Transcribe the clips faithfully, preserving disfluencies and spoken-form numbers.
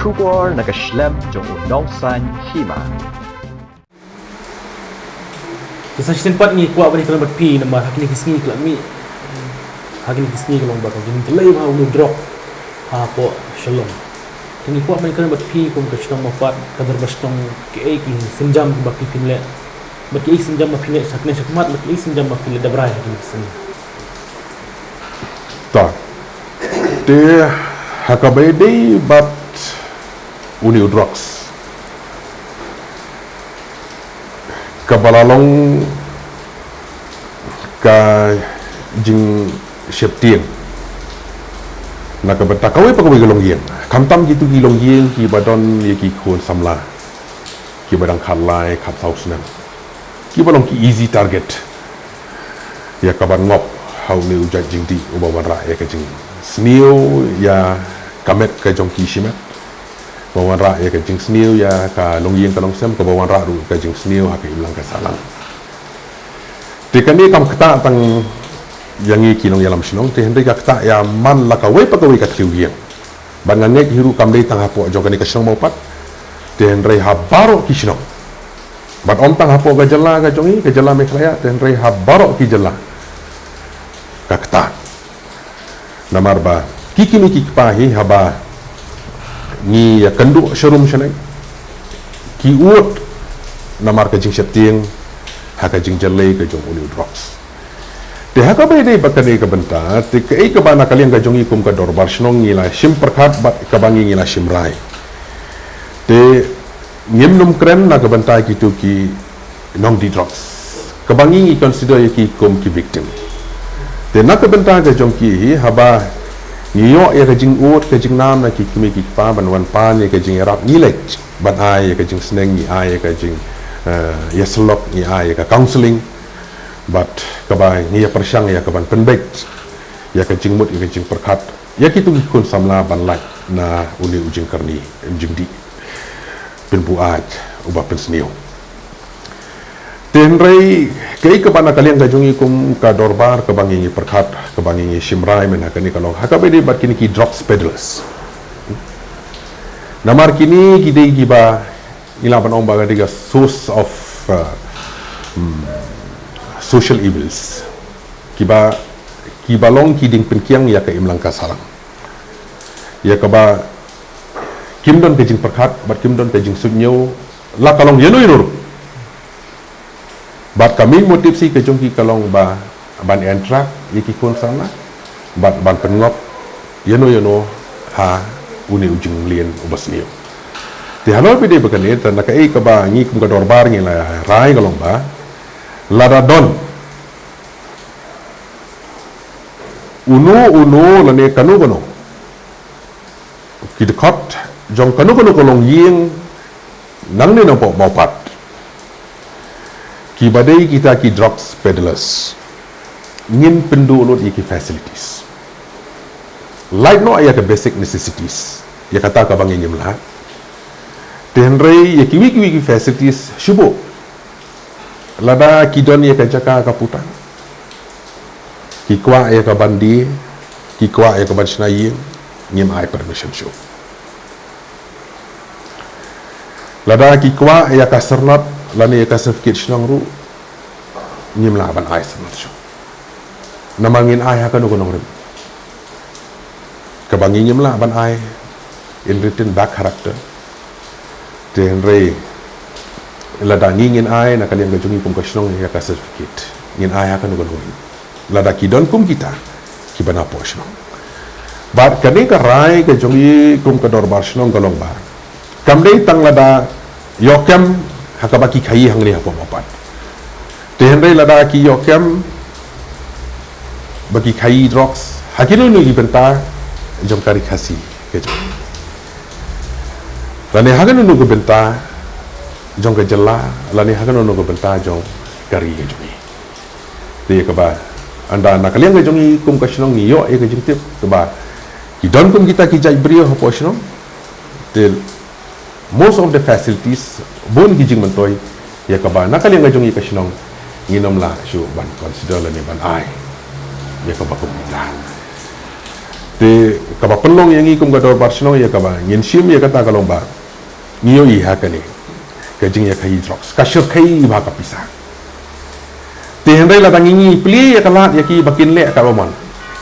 Khubor na ka shlem jong u nongsan hima. Te sa shisien pat ngi kwah ban ïakren bad phi namar ha kine ki sngi ki la mih, ha kine ki sngi ka long ba ka jingïaleh bha u drok hapoh Shillong. Te ngi kwah ban ïakren bad phi kum ka shnong Mawpat, ka dorbar shnong, kiei ki sienjam kiba phi phi leh, bad kiei ki sienjam ba phi leh sha kane sha khmat, bad kiei ki sienjam ba phi leh dep rai ha kine ki sngi. Ta. Te ha kaba ïadei bad une u drugs, kaba la long ka jingsheptieng na ka bynta kawei pa kawei ka longïing, khamtam kito ki longïing kiba don ïa ki khun samla kiba dang khatlai khatsaw snem, kiba long ki easy target ïa kaban ngop ha une u jait jingdih uba wanrah ïa ka jingsniew ïa ka met ka jong ki shimet, ba wanrah ïa ka jingsniew ïa ka longïing ka longsem, kaba wanrah ruh ka jingsniew ha ka imlang ka sahlang. Te kane kam ktah tang ïa ngi ki nongïalam shnong, te hynrei ka ktah ïa man la kawei pa kawei ka thliew ïing. Bad nga ngeit hi ruh kam dei tang hapoh jong kane ka shnong Mawpat, te hynrei ha baroh ki shnong. Bad ym tang hapoh ka jylla ka jong ngi, ka jylla Meghalaya, te hynrei ha baroh ki jylla ka ktah. Namar ba ki kmie ki kpa hi haba ngi ïakynduh sharum shaneng, ki ud namar ka jingsheptieng ha ka jingjyllei ka jong une u drugs. Te ha kaba ïadei bad kane ka bynta, te kaei kaba na ka liang ka jong ngi kum ka dorbar shnong ngi la shim pyrkhat bad kaba ngi ngi la shim rai, te ngim nym kren na ka bynta kito ki nongdih drugs, kaba ngi ngi consider ïa ki kum ki victim. Te na ka bynta ka jong ki hi, haba ngi ïoh ïa ka jingud ka jingnam na ki kmie ki kpa ban wan pan ïa ka jingïarap, ngi leit ban ai ïa ka jingsneng, ngi ai ïa ka jing, eh, ïasyllok, ngi ai ïa ka counselling. Bad kaba ngi ïa pyrshang ïa kaban pynbeit ïa ka jingmut, ïa ka jingpyrkhat ïa kito ki khun samla ban lait na une u jingkyrni, jingdih pynbuaid uba pynsniew. Te hynrei kaei kaba na ka liang ka jong ngi kum ka dorbar, kaba ngi ngi pyrkhat, kaba ngi ngi shim rai mynta kane ka long ha kaba ïadei bad kine ki drugs peddlers. Namar kine ki dei kiba ngi lah ban ong ba ka dei ka source of, uh, hmm, social evils. Kiba, kiba long ki dieng pynkiang ïa ka imlang ka sahlang, ïa kaba kim don ka jingpyrkhat bad kim don ka jingsuidñiew la ka long ïano ïano ruh. Bad ka main motive shi ka jong ki ka long ba ban entrap ïa ki khun samla bad ban pynngop ïano ïano ha une u jingleh uba sniew. Te halor ba ïadei bad kane, te na kaei kaba ngi kum ka dorbar ngi la rai ka long ba lada don uno uno lane kano kano ki dkhot jong kano kano ka longïing nangne na Mawpat kiba dei kita ki drugs peddlers, ngin pynduh lut ïa ki facilities. Lait noh ïa ka basic necessities, ïa kata kaba ngi ngim lah. Te hynrei ïa kiwei kiwei ki facilities shuh bha. Lada ki don ïa ka jaka ka puta, ki kwah ïa kaban die, ki kwah ïa kaban shna ïing, ngim ai permission shuh. Lada ki kwah ïa ka syrnod lane ïa ka certificate shnong ruh, ngim lah ban ai syrnod shuh. Namar ngin ai ha kano ka nongrim. Kaba ngi ngim lah ban ai in written back character. Te hynrei lada ngi ngin ai na ka liang ka jong ngi kum ka shnong ïa ka certificate, ngin ai ha kano kano ruh. Lada ki don kum kita kiba na poh shnong. Bad kane ka rai ka jong ngi kum ka dorbar shnong ka long ba kam dei tang lada ïoh kem ha kaba ki khaïi hangne hapoh Mawpat. Te hynrei lada ki ïoh kem ba ki khaïi drugs ha kino kino ki bynta jong ka ri Khasi ka jong, lane ha kano kano ka bynta jong ka jylla, lane ha kano kano ka bynta jong ka ri ka jong ngi. Te kaba ynda na ka liang ka jong ngi kum ka shnong ngi ïoh ïa ka jingtip kaba ki don kum kita ki jait briew hapoh shnong. Te most of the facilities, bun ki jingmyntoi ïa kaba na ka liang ka jong ngi ka shnong ngin ym lah shuh ban consider lane ban ai ïa kaba kum kita. Te kaba pynlong ïa ngi kum ka dorbar shnong ïa kaba ngin shim ïa kata ka long ba ngi ïohi ha kane ka jingïakhaïi drugs ka shyrkhei bha ka pisa. Te hynrei lada ngi ngi plie ïa ka lad ïa ki ba kin leh katba mon,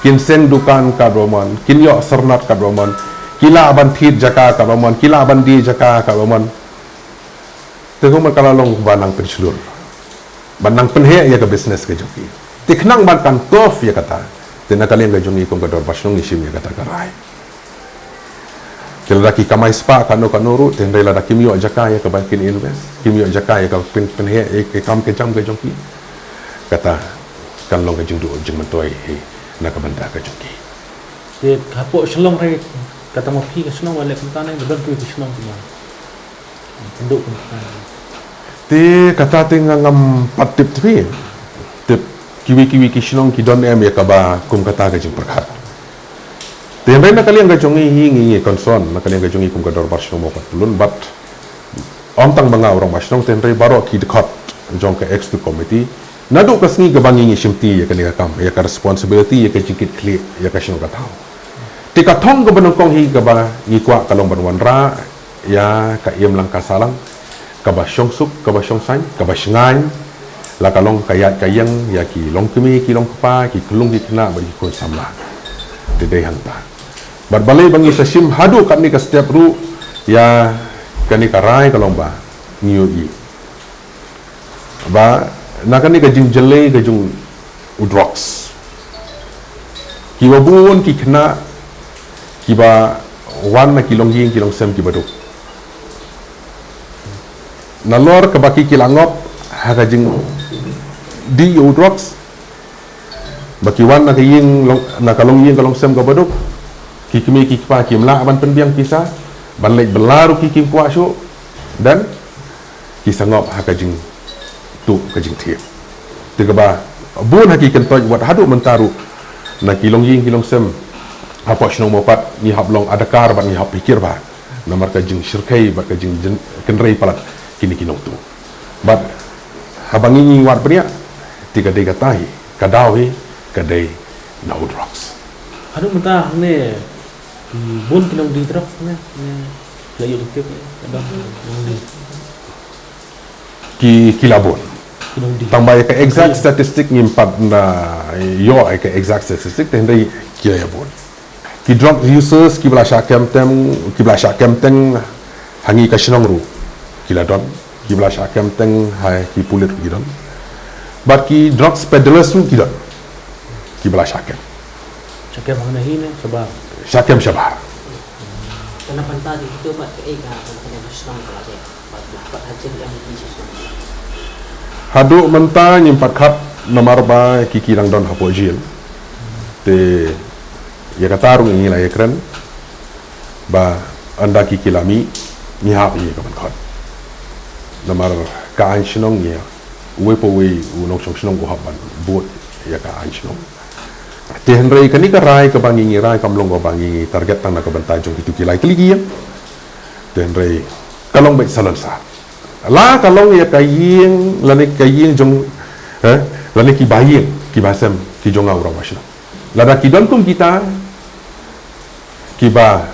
kin seng dukan katba mon, kin ïoh syrnat katba mon, ki lah ban thied jaka katba mon, ki lah ban die jaka katba mon. Te kumno ka la long ba nang pynshlur, ba nang pynheh ïa ka business ka jong ki. Te khnang ban kan kof ïa kata, te na ka liang ka jong ngi kum ka dorbar shnong ngi shim ïa kata ka rai. Te lada ki kamai spah kano kano ruh, te hynrei lada kim ïoh jaka ïa kaba kin invest, kim ïoh jaka ïa kaba pyn pynheh ïa ka kam ka jam ka jong ki, kata kan long ka jingduh jingmyntoi hi na ka bynta ka jong ki. Te hapoh Shillong re, kata ma phi ka shnong ba leh kumta ne, ba don ki shnong ki ma Te kata te nga ngam pat tip tip. Tip kiwi kiwi ki shnong ki don em ïa kaba kum kata ka jingpyrkhat. Te hynrei na ka liang ka jong ngi hi ngi ngi concern na ka liang ka jong ngi kum ka dorbar shnong mo pat pulun bad ym tang ba nga u rangbah shnong te hynrei baroh ki dkhot jong ka executive committee naduh ka sngi kaba ngi ngi shimti ïa kane ka kam ïa ka responsibility ïa ka jingkit khlieh ïa ka shnong ka thaw. Te ka thong kaba nyngkong hi kaba ngi kwah ka long ban wanrah ïa ka imlang ka sahlang, kaba shongsuk, kaba shongsaiñ, kaba shngaiñ, la ka long ka ïaid ka ïeng ïa ki longkmie ki longkpa, ki khyllung ki khynnah bad ki khun samla. Te dei hangta. Bad balei ba ngi sa shim haduh katne ka step ruh ïa kane ka rai ka long ba ngi ïohi ba na kane ka jingjyllei ka jong u drugs, kiba bun ki khynnah kiba wan na ki longïing ki longsem kiba duk. Nalor kaba ki ki la ngop ha ka jingdih ïa u drugs, ba ki wan na ka ïing long, na ka longïing ka longsem kaba duk, ki kmie ki kpa kim lah ban pynbiang pisa, ban leit bylla ruh ki kim kwah shuh, dan ki sa ngop ha ka jingtuh ka jingthiah. Te kaba bun ha ki kyntoit wat haduh mynta ruh na ki longïing ki longsem hapoh shnong mo pat ngi hap long adakar bad ngi hap pyrkhat bha namar ka jingshyrkhei bad ka jingjin kynrei palat kine ki nongtuh. Bad haba ngi ngi wad bniah te ka dei kata hi ka daw hi ka dei na u drugs. Haduh mynta hangne, hmm, bun ki nongdie drugs ne, ne la ïoh jingtip ne, ka don nongdie. Ki ki la bun. Ki nongdie. Tang ba ïa ka exact statistic ngim pat na ïoh ïa ka exact statistic te hynrei ki la ïa bun. Ki drug users kiba la shah kem teng, kiba la shah kem teng ha ngi ka shnong ruh ki la don, kiba la shah kem teng ha ki pulit ruh ki don. Bad ki drugs peddlers ruh ki don. Kiba la shah kem. Shah kem hangne hi ne shabar. Shah kem shabar. Kane bynta dei hi to bad kaei ka bynta ka shnong ka la dei. Haduh mynta ngim pat khot namar ba ki ki dang don hapoh jel. Te ïa kata ruh ngi la ïakren ba ynda ki ki la mih ngi hap ïa ka ban khot. Namar ka aiñ shnong ïa uwei pa uwei u nongshong shnong u hap ban bud ïa ka aiñ shnong. Te hynrei kane ka rai kaba ngi ngi rai kam long kaba ngi ngi target tang na ka bynta jong kitu ki lai tylli ki ïing. Te hynrei ka long beit salonsar. La ka long ïa ka ïing lane ka ïing jong, eh, lane ki ba ïing ki ba sem ki jong nga u rangbah shnong. Lada ki don kum kita kiba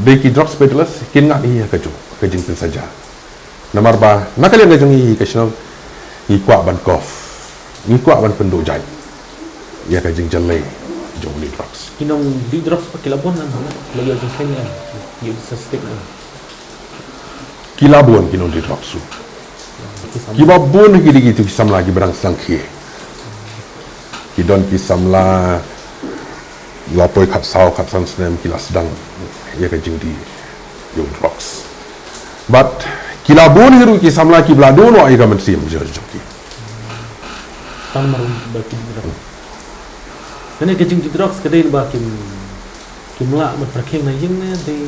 dei ki drugs peddlers kin ngat hi ha ka jong ka jingpynsaja. Namar ba na ka liang ka jong ngi hi ka shnong ngi kwah ban kof, ngi kwah ban pynduh jait ïa ka jingjyllei jong u drugs. Ki nongdie drugs pat ki la bun em, la ïoh jingkheiñ em, ïoh statistic em. Ki la bun ki nongdie drugs ruh. Kiba bun hi ki dei kitu ki samla kiba dang sdang khie. Ki don ki samla la poi khatsaw khatsan snem ki la sdang ïa ka jingdie ïa u drugs. Bad ki la bun hi ruh ki samla kiba la duh noh ïa ka mynsiem jong ki. Tang mar ba ki drugs. Kane ka jingdie drugs ka dei ba kim, kim lah ban pyrkhing na ïing ne dei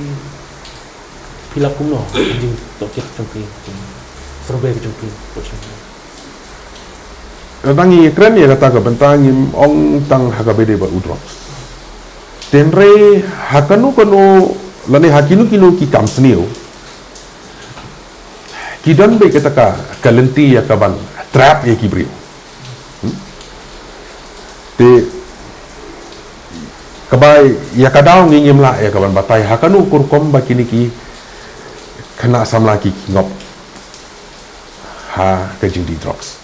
Phi lap kumno ka jingtohkit jong phi, jingsurvey ka jong phi, ka jong phi? Lada ngi kren ïa kata ka bynta ngim ong tang ha kaba ïadei bad u drugs. Hynrei ha kano kano lane ha kino kino ki kam sniew ki don beit kata ka, ka lynti ïa ka ban trap ïa ki briew. Hmm? Te Kaba ïa ka daw ngi ngim lah ïa kaban batai ha kano ka rukom ba kine ki khynnah samla ki ngop ha ka jingdih drugs.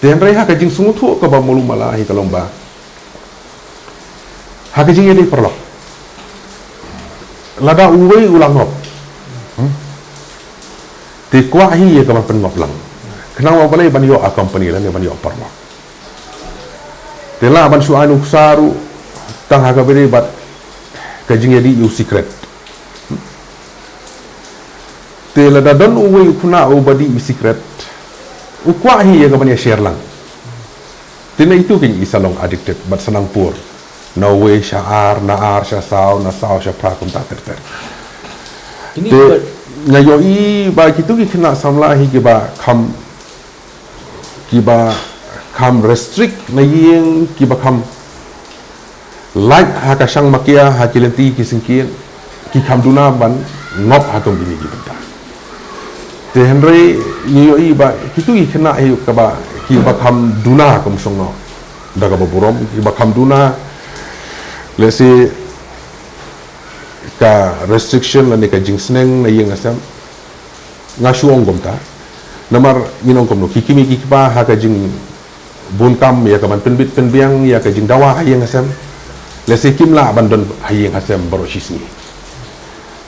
Te hynrei ha ka jingsngewthuh kaba malu mala hi ka long ba ha ka jingïadei paralok, lada uwei u la ngop, hmm? Te kwah hi ïa kaban pynngop lang. Khnang ba balei? Ban ïoh a company lane ban ïoh paralok. Te lah ban shu ai nuksa ruh tang ha kaba ïadei bad ka jingïadih ïa u sikret. Te lada don uwei u khynnah uba dih u sikret, u kwah hi ïa kaban ïashare lang. Te na itu kein i sa long addicted bad sa nang pur. Na uwei sha ar, na ar sha saw, na saw sha phra, kumta ter ter. Ini Te buat nga ïohi ba kitu ki khynnah samla hi kiba kham, kiba kham restrict na ïing, kiba kham lait ha ka shang makia ha ki lynti ki syngkien, ki kham duna ban ngop ha kum kine ki bynta. Te hynrei ngi ïohi ba kitu ki khynnah hi kaba, kiba kham duna kum shong noh da kaba burom, kiba kham duna, let's say, ka restriction lane ka jingsneng na ïing ha sem. Nga shu ong kumta. Namar ngin ong kumno, ki kmie ki kpa ha ka jingbun kam ïa kaban pynbit pynbiang ïa ka jingdawa ha ïing ha sem, lehse kim lah ban don ha ïing ha sem baroh shi sngi.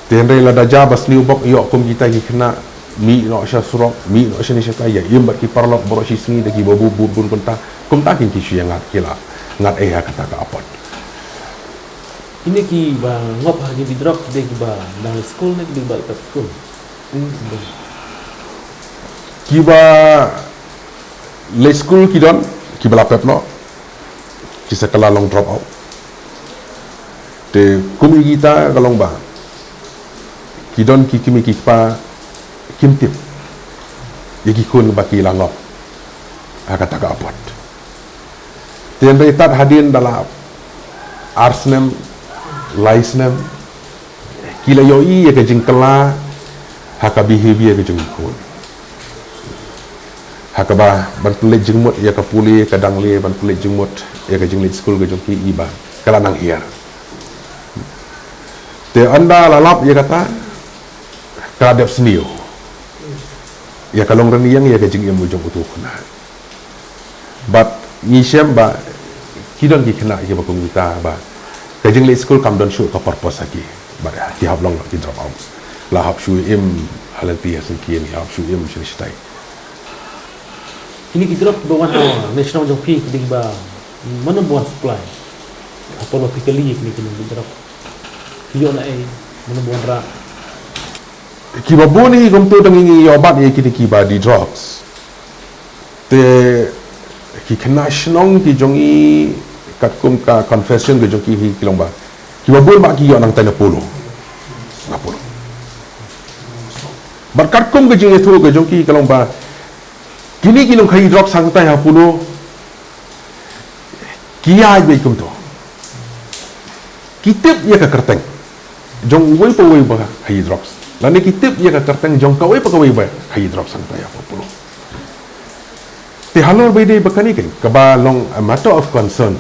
Te hynrei lada jia ba sniew bok ïoh kum kita ki khynnah, mih noh sha surok, mih noh shane shatai, ïa im bad ki paralok baroh shi sngi da kiba bun bun bun bynta, kumta kein ki shu ïa ngat, ki la ngat ei ha kata ka apot. Kine kiba ngop ha ki drug ki dei kiba dang leit skul ne ki dei kiba la pep skul? Kiba leit skul ki don, kiba la pep noh, ki sa kylla long drop out. Te kum ïa kita ka long ba ki don ki kmie ki kpa kim tip ïa ki khun ba ki la ngop ha kata ka apot. Te hynrei tad hadien da la ar snem, lai snem, ki la ïohi ïa ka jingkylla ha ka behavior ka jong ki khun. Ha kaba ban pynleit jingmut ïa ka pule, ka dang leh ban pynleit jingmut ïa ka jingleit skul ka jong ki, i ba ka la nang hiar. Te ynda la lap ïa kata, ka la dep sniew ïa ka long rynieng ïa ka jingim u jong utu u khynnah. Bad ngi shem ba ki don ki khynnah kiba kum kita ba ka jingleit skul kam don shuh ka purpose ha ki. Bad ki hap long ki drop outs. La hap shu im ha lynti ha syngkien, ki hap shu im shane shatai. Kine ki drug ba wan ha ne shnong jong phi ki dei ba mano ba wan supply? Hapoh locally kine ki drug ki ïoh na ei, mano ba wan rah? Kiba bun hi kumto dang ngi ïoh bat ïa kine kiba dih drugs. Te ki khynnah shnong ki jong ngi katkum ka confession ka jong ki hi ki long ba kiba bun ba ki ïoh nangtai na Polo. Na Polo. Bad katkum ka jingïathuh ka jong ki ka long ba kine ki nongkhaïi drugs hangtai ha Polo ki ïaid beit kumto. Ki tip ïa ka kyrteng jong uwei pa uwei ba khaïi drugs, lane ki tip ïa ka kyrteng jong kawei pa kawei ba khaïi drugs hangtai ha Polo. Te halor ba ïadei ba kane kein kaba long a matter of concern,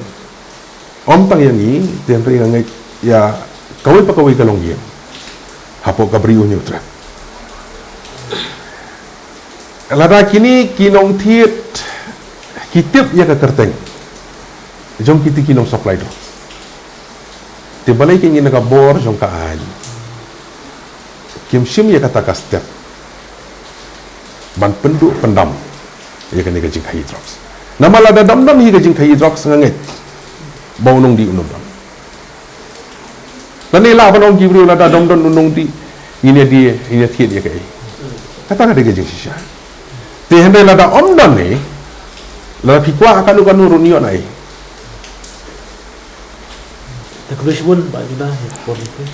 ym tang ïa ngi, te hynrei nga ngeit ïa kawei pa kawei ka longïing hapoh ka Bri U Hynñiewtrep. Lada kine ki nongthied ki tip ïa ka kyrteng jong kiti ki nong supply drugs, te balei kein na ka bor jong ka aiñ kim shim ïa kata ka step ban pynduh pyndam ïa kane ka jingkhaïi drugs? Namar lada dam dam hi ka jingkhaïi drugs nga ngeit ba u nongdih un ym don. Lane lah ban ong ki briew lada dam don u nongdih, ngin ïa die, ngin ïa thied ïa kaei? Kata ka dei ka jingshisha. Te hynrei lada ym don hi, lada phi kwah kano kano ruh ïoh na ei? Te khublei shibun Bah Judah ïa ka por jong phi.